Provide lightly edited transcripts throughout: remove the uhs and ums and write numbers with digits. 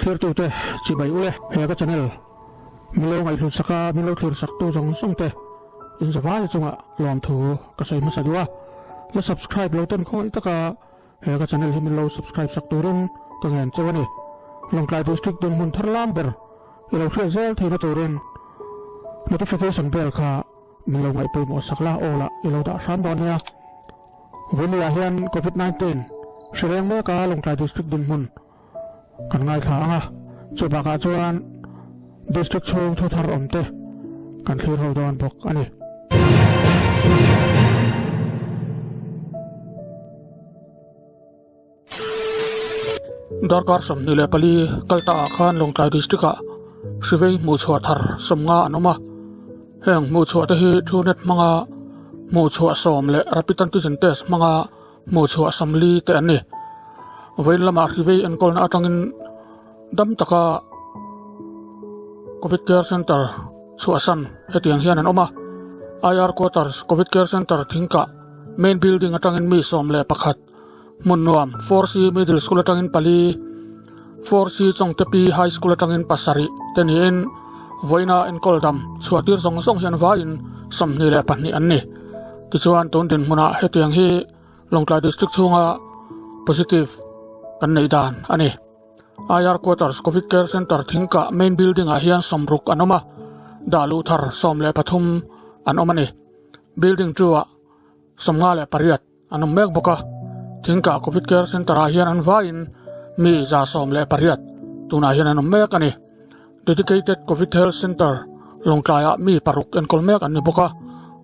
Thirtute chibai ule he ka channel milo ngaihlu saka milo thlir sak tu zawng zawng te in zavai chunga lawm thu ka sawi hmasa duh a la subscribe lo ten khawngaih taka He ka channel hi min lo subscribe sak turin ka ngen cheu a ni. Lawngtlai District dinhmun thar lam ber i lo hriat zel theihna turin notification bell kha min lo ngaih pawimawh sak la aw lah i lo dah hram dawn nia. Vawinia hian Covid 19 hri reng mek a Lawngtlai District dinhmun kan ngaithla ang a, chu bakah chuan District chhung thu thar awm te kan thlir ho dawn bawk a ni. Darkar 24 kal ta ah khan Lawngtlai District ah Hrivei hmuhchhuah thar sawmnga an awm a, heng hmuhchhuah te hi Truenat hmanga hmuhchhuah sawm leh Rapid Antigen Test hmanga hmuhchhuah 40 te an ni. Vawiin lamah Hrivei enkawlna atangin dam taka Covid Care Centre chhuahsan hetiang hian an awm a, IR Quarters Covid Care Centre thingkah Main building atangin mi 11, hmun nuam 4C Middle School atangin pali, 4C Chawngtepi High School atangin pasarih te niin vawiina enkawl dam chhuah tir zawng zawng hian vaiin 22 an ni. Tichuan tun dinhmunah hetiang hi Lawngtlai District chhunga positive kan neih dan a ni. IR Quarters Covid Care Centre thingkah main building ah hian 60 an awm a, dah luh thar 13 an awm a ni. Building 2 ah 58 an awm mek bawk a, Thingkah Covid Care Centre ah hian an vaiin mi 118 tunah hian an awm mek a ni. Dedicated Covid Health Centre Lawngtlai ah mi paruk enkawl mek an ni bawk a,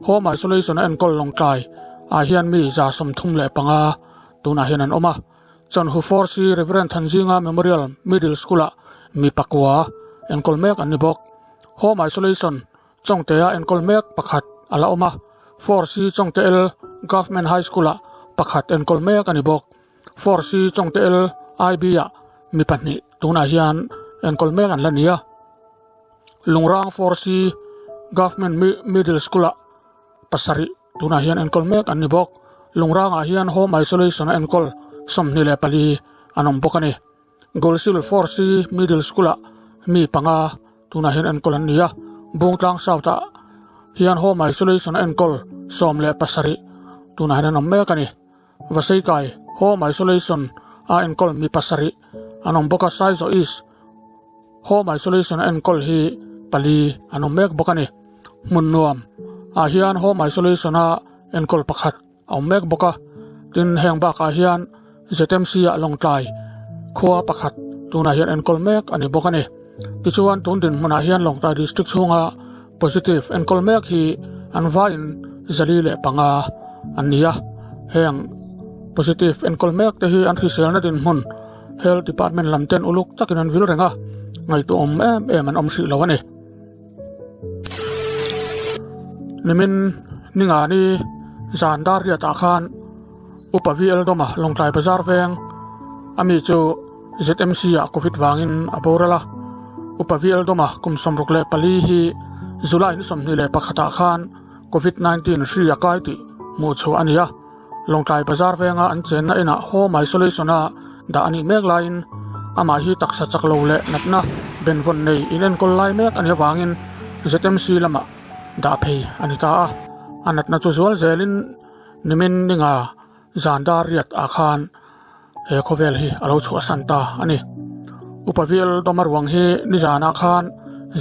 Home Isolation a enkawl Lawngtlai ah hian mi 35 tunah hian an awm a. Chanhu 4C Reverend Thanzinga Memorial Middle School ah mi pakua enkawl mek an ni bawk. Home Isolation Chawngtea enkawl mek pakhat a la awm a, 4C Chawngte L Government High School ah pakhat enkawl mek a ni bawk. 4C Chawngte L IB ah mi pahnih tunah hian enkawl mek an la ni a. Lungrang 4C Government Middle School ah pasarih tunah hian enkawl mek an ni bawk. Lungrang ah hian Home Isolation a enkawl 24 an awm bawk a ni. Goalsil 4C Middle School ah mi panga tunah hian enkawl an ni a, Bungtlang South ah hian Home Isolation a enkawl 17 tunah hian an awm mek a ni. Vaseikai Home Isolation a enkawl mi pasarih an awm bawk a, Saizaw East Home Isolation a enkawl hi pali an awm mek bawk a ni. Hmun nuam ah hian Home Isolation a enkawl pakhat a awm mek bawk a, tin heng bakah hian ZMC ah Lawngtlai khua pakhat tunah hian enkawl mek a ni bawk a ni. Tichuan tun dinhmunah hian Lawngtlai District chhunga positive enkawl mek hi an vaiin 405 an ni a, heng positive enkawl mek te hi an hriselna dinhmun Health Department lam ten uluk takin an vil reng a, ngaihtuahawm em em an awm hrih lo a ni. Nimin ningani zan dar riatah khan Upa VL Dawma Lawngtlai Bazar veng a mi chu ZMC ah Covid vangin a boral a. Upa VL Dawma kum 64 hi July ni 21 ah khan Covid 19 hri a kai tih hmuh chhuah a ni a. Lawngtlai Bazar venga an chenna inah home isolation a dah a nih mek laiin amah hi taksa chak lo leh natna benvawn nei inenkawl lai mek a nih avangin ZMC lamah dah phei a ni ta a. A natna chu zual zelin nimin ninga zan dar riat ah khan he khawvel hi a lo chhuahsan ta a ni. Upa Vial Dawma ruang hi nizanah khan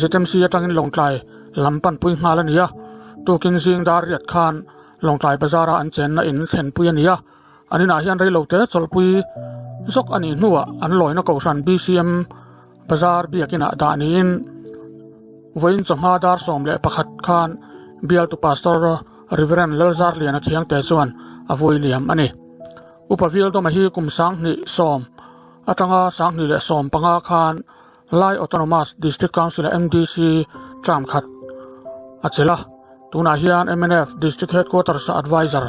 ZMC atangin Lawngtlai lam panpui nghal a ni a, tukin zing dar riat khan Lawngtlai Bazar-a an chenna in thlenpui a ni a, an inah hian reilote chawlhpui zawk a nih hnuah an lawina kohhran BCM Bazar biakinah dah niin vawiin chawhma dar 11 khan bialtu Pastor Reverend Lalzarliana Khiangte chuan a vui liam a ni. Upa Vildawma hi kum 2010 atanga 2015 khan Lai Autonomous District Council-a MDC term khat a chelh a, tunah hian mnf District Headquarters-a Advisor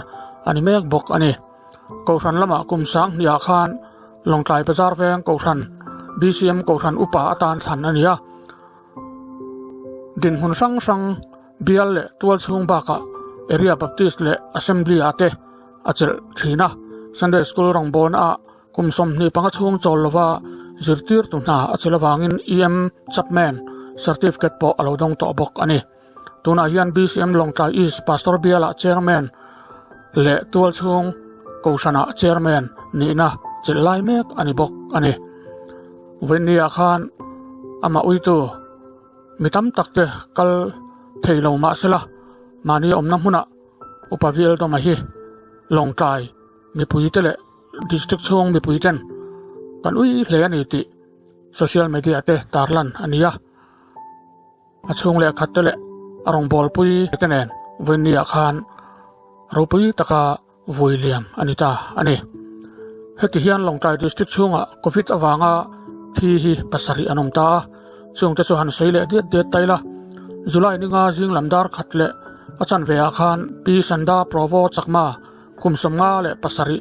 a ni mek bawk a ni. Kohhran lamah kum 2000-ah khan Lawngtlai Bazar Veng Kohhran BCM Kohhran Upa atan thlan a ni a. Dinhmun hrang hrang bial leh tual chhung bakah Area Baptist leh Assembly-ah te a chelh thin a. Sunday School rawngbawlnaah kum 25 chhung chawl lova zirtirtu hna a chelh avangin EM Chapman Certificate pawh a lo dawng tawh bawk a ni. Tunah hian BCM Lawngtlai East Pastor Bialah Chairman leh tualchhung Kohhranah Chairman nihna chelh lai mek a ni bawk a ni. Vawiinniah khan amah uitu mi tam tak te kal thei lo mahsela mahni awmna hmunah Upa Vialdawma hi Lawngtlai mipuite leh District chhung mipuiten kan ui hle a ni tih social media te tarlan a ni a. A chhung leh khat te leh a rawngbawlpui te nen vawiinniah khan ropui taka vui liam a ni ta a ni. Heti hian Lawngtlai District chhungah Covid avanga thi hi pasarih an awm ta a, chungte chu han sawi leh diat diat ta ila. July ninga zing lam dar khat leh a chanve ah khan Pi Sanda Provo Chakma kum 57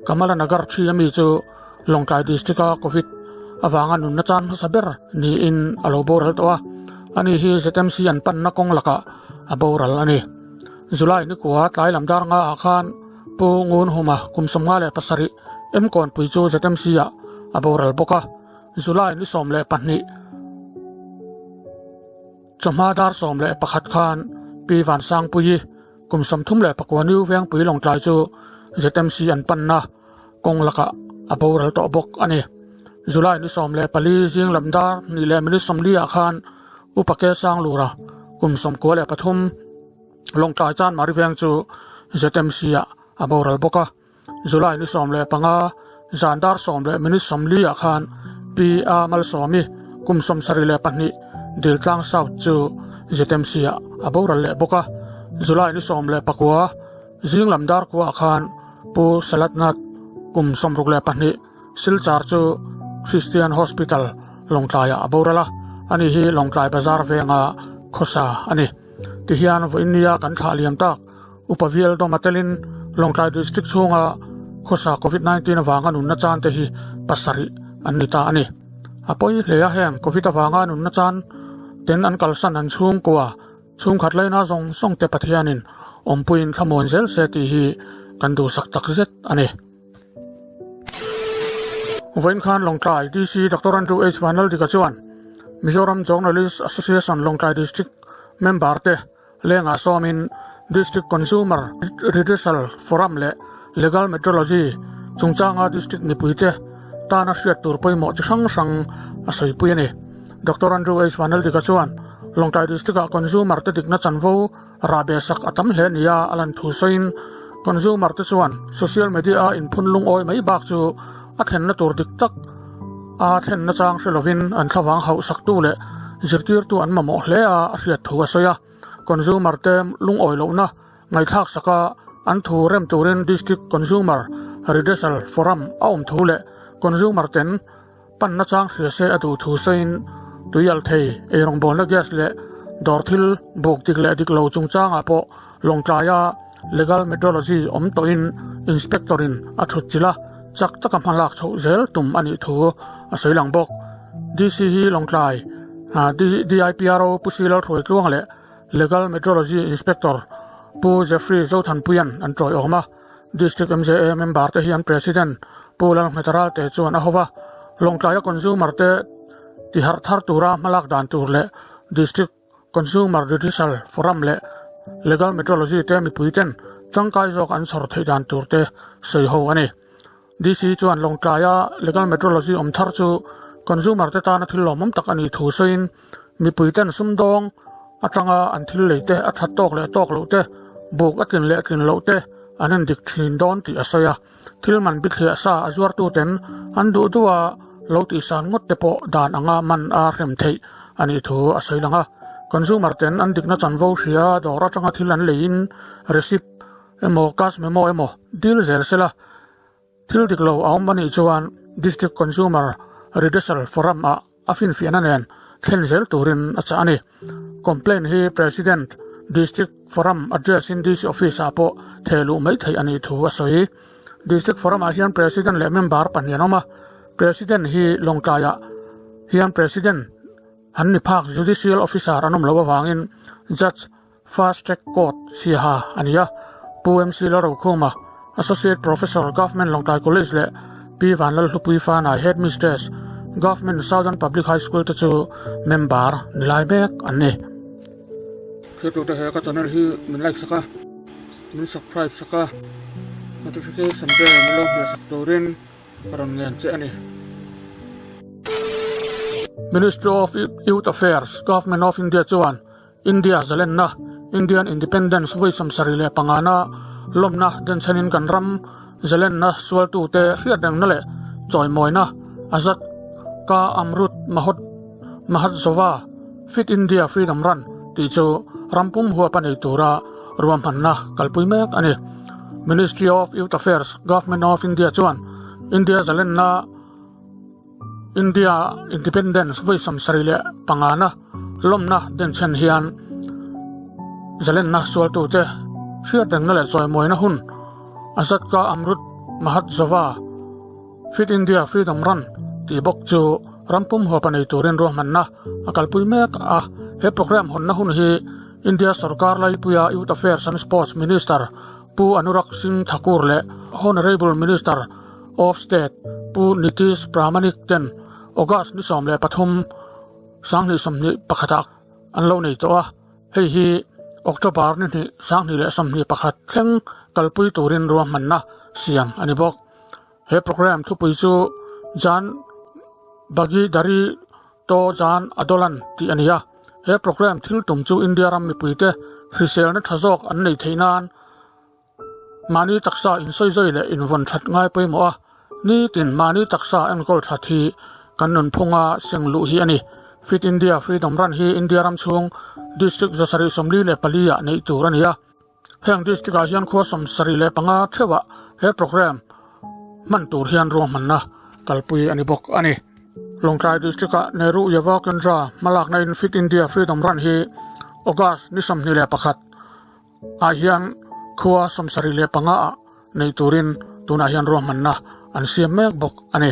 Kamala Nagar thi ami chu Lawngtlai District-a Covid avanga nunna chan hmasa ber niin a lo boral tawh a, ani hi ZMC an panna kawng lakah a boral a ni. July nikua tlai lam dar nga ah khan Pu Ngun Huma kum 57 M Kawnpui chu ZMC-ah a boral bawk a, July ni 12 chawhma dar 11 khan Pi Vansangpuii kum 39 New Vengpui Lawngtlai chu ZMC an panna kawng lakah a boral tawh bawk a ni. July ni 14 zing lam dar ni leh minute 40 ah khan Upa Ke Sanglura kum 93 Lawngtlai Chanmari Veng chu ZMC ah a boral bawk a. July ni 15 zan dar 10 leh minute 40 ah khan Pi A Malsawmi kum 72 Diltlang South chu ZMC ah a boral leh bawk a. July ni 19 zing lam dar kua ah khan Pu Salatnath kum 62 Silchar chu Christian Hospital Lawngtlai ah a boral a, ani hi Lawngtlai Bazar venga khawsa a ni. Tihian vawiinnia kan thlah liam tak Upa Vial Dawma telin Lawngtlai District chhunga khawsa Covid 19 avanga nunna chan te hi pasarih an ni ta a ni. A pawi hle a heng Covid avanga nunna chan ten an kalsan an chhungkua chhungkhat laina zawng zawng te Pathianin awmpuiin thlamuan zel se tih hi kan duhsak tak zet a ni. Vawiin khan Lawngtlai DC Doctor Andrew H Vanlaldika chuan Mizoram Journalist Association Lawngtlai District member te Lengah sawmin District Consumer Redressal Forum leh Legal Metrology chungchanga District mipuite tana hriat tur pawimawh chi hrang hrang a sawipui a ni. Doctor Andrew H. Vanaldika chuan Lawngtlai District-ah consumer te dikna chanvo rah be sak a tam hle nia a lan thu sawiin consumer te chuan social media-a inphun lungawi mai bak chu a thlenna tur dik tak a thlenna chang hre lovin an thlavang hauh saktu leh zirtirtu an mamawh hle a a hriat thu a sawi a. Consumer te lungawi lohna ngaihthlak saka an thu rem turin District Consumer Redressal Forum a awm thu leh consumer ten panna chang hria se a duh thu sawiin tuial thei eirawngbawlna gas leh dawr thil buk dik leh dik lo chungchangah pawh Lawngtlaia Legal Metrology awm tawhin Inspector in a thut chilh a, chak taka hma lak chhoh zel tum a nih thu a sawi lang bawk. DC hi Lawngtlai DIPRO Pu Silo Hruaitluang leh Legal Metrology Inspector Pu Jeffrey Zothanpuia'n an tawiawm a. District MJA member te hian President Pu Lalhmeta Ralte chuan a hova, Lawngtlaia consumer te tiharh thar tura hmalak dan tur leh District Consumer Redressal Forum leh Legal Metrology te mipui ten tangkai zawk an chhawr theih dan tur te sawi ho a ni. DC chuan Lawngtlaia Legal Metrology awm thar chu consumer te tana thil lawmawm tak a nih thu sawiin mipui ten sumdawng atanga an thil lei te a that tawk leh tawk loh te, buk a tlin leh tlin loh te an endik thin dawn tih a sawi a. Thil man bithliah sa a zuartu ten an duh duh a lo tihsan ngawt te pawh dan anga man a hrem theih a nih thu a sawi lang a. Consumer ten an dikna chanvo hria dawr atanga thil an leiin receipt emaw cash memo emaw dil zel sela thil dik lo a awm a nih chuan District Consumer Redressal Forum ah a finfiahna nen thlen zel turin a chah a ni. Complaint hi President, District Forum address in DC Office ah pawh theh luh mai theih a nih thu a sawi. District Forum ah hian President leh member pahnih an awm a, President hi Lawngtlaiah hian President. An ni phak Judicial Officer an awm loh avangin Judge Fast Track Court Siaha a ni a, Pu MC Lalrokhuma, Associate Professor, Government Lawngtlai College leh Pi Vanlalhlupui Fanai, Headmistress, Government Southern Public High School te chu member ni lai mek an ni. Thiltute he ka channel hi min like sak a, min subscribe sak a, notification bell min lo hmeh sak turin ka rawn ngen che a ni. Ministry of Youth Affairs, Government of India chuan India zalenna, Indian Independence, vawi 75 na lawmna denchhenin kan ram zalenna sualtute hriatrengna leh chawimawina Azad Ka Amrut Mahot Mahatsava, Fit India Freedom Run, tih chu ram pum huap a nei tura ruahmanna kalpui mek a ni. Ministry of Youth Affairs, Government of India chuan India zalenna, India Independence vawi 75 na lawmna denchhen hian zalenna sualtute hriatrengna leh chawimawina hun Azad Ka Amrut Mahatsava, Fit India Freedom Run tih bawk chu ram pum huap a nei turin ruahmanna a kalpui mek a. He programme hawnna hun hi India sorkar laipuia Youth Affairs and Sports Minister Pu Anurag Singh Thakur leh Honourable Minister of State Pu Nitish Pramanik ten August ni 13, 2021 ah an lo nei tawh a. Hei hi October ni hnih, 2021 thleng kalpui turin ruahmanna siam a ni bawk. He programme thupui chu Jan Bhagidari To Jan Adolan tih a ni a. He programme thil tum chu India ram mipuite hriselna tha zawk an neih theih nan mahni taksa insawizawi leh invawn that ngai pawimawh a, nitin mahni taksa enkawl that hi kan nunphunga seng luh hi a ni. Fit India Freedom Run hi India ram chhung District 744 ah neih tur a ni a. Heng district ah hian khua 75 theuhah he programme hman tur hian ruahmanna kalpui a ni bawk a ni. Lawngtlai district ah Nehru Yuva Kendra hmalakna in Fit India Freedom Run hi August ni 21 ah hian khua 75 ah nei turin tunah hian ruahmanna an siam mek bawk a ni.